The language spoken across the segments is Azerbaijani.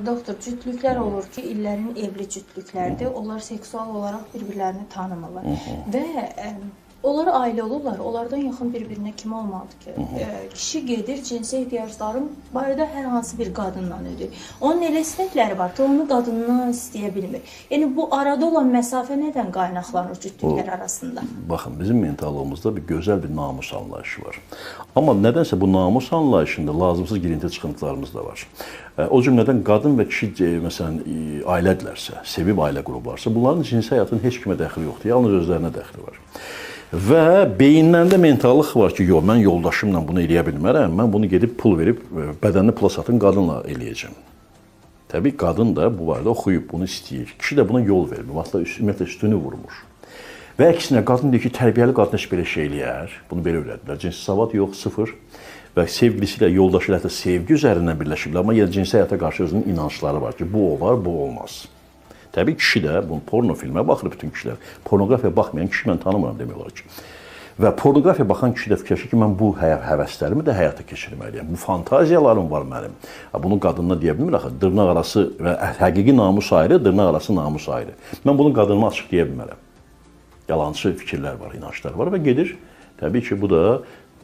Doktor, cütlüklər olur ki, illərin evli cütlüklərdir. Onlar seksual olaraq bir-birlərini tanımırlar. Və onlar ailə olurlar. Onlardan yaxın bir-birinə kim olmalıdır ki? Kişi gedir cinsi ehtiyacların barədə hər hansı bir qadınla ödəyir. Onun elə istəkləri var ki, onu qadından istəyə bilmir. Yəni bu arada olan məsafə nədən qaynaqlanır cütlüklər arasında? Baxın, bizim mentallığımızda bir gözəl bir namus anlayışı var. Amma nədənsə bu namus anlayışında lazımsız girinti çıxıntılarımız da var. O cümlədən qadın və kişi məsələn ailədirlərsə, sevib ailə qurublarsa, bunların cinsi həyatının heç kimə dəxli yoxdur, yalnız özlərinə dəxli var. Və beyinlərində mentallıq var ki, yox, mən yoldaşımla bunu eləyə bilmərəm, mən bunu gedib pul verib bədənini pula satın qadınla eləyəcəm. Təbii qadın da bu barədə oxuyub, bunu istəyir. Kişi də buna yol vermir, hətta ümumiyyətlə üstünü vurmur. Və əksinə qadın deyir ki, tərbiyəli qadın heç belə şey eləyər. Bunu belə öyrədiblər. Cinsi savad yox, sıfır. Və sevgilisi ilə, yoldaşı ilə hətta sevgi üzərindən birləşiblər, amma yenə cinsi həyata qarşı özünün inancları var ki, bu olar, bu olmaz. Təbii kişi də bunu porno filmə baxır bütün kişilər. Pornoqrafiya baxmayan kişi mən tanımıram demək olar ki. Və pornoqrafiya baxan kişi də fikirləşir ki, mən bu həvəslərimi də həyata keçirməliyəm. Bu fantaziyalarım var mənim. Bunu qadınına deyə bilmir axı. Dırnaq arası və həqiqi namus ayrı, dırnaq arası namus ayrı. Mən bunu qadınıma açıq deyə bilmərəm. Yalançı fikirlər var, inançlar var və gedir. Təbii ki, bu da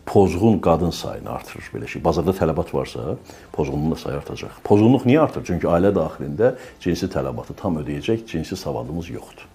pozğun qadın sayını artırır belə şey. Bazarda tələbat varsa, pozğunluğun da sayı artacaq. Pozğunluq niyə artır? Çünki ailə daxilində cinsi tələbatı tam ödəyəcək cinsi savadımız yoxdur.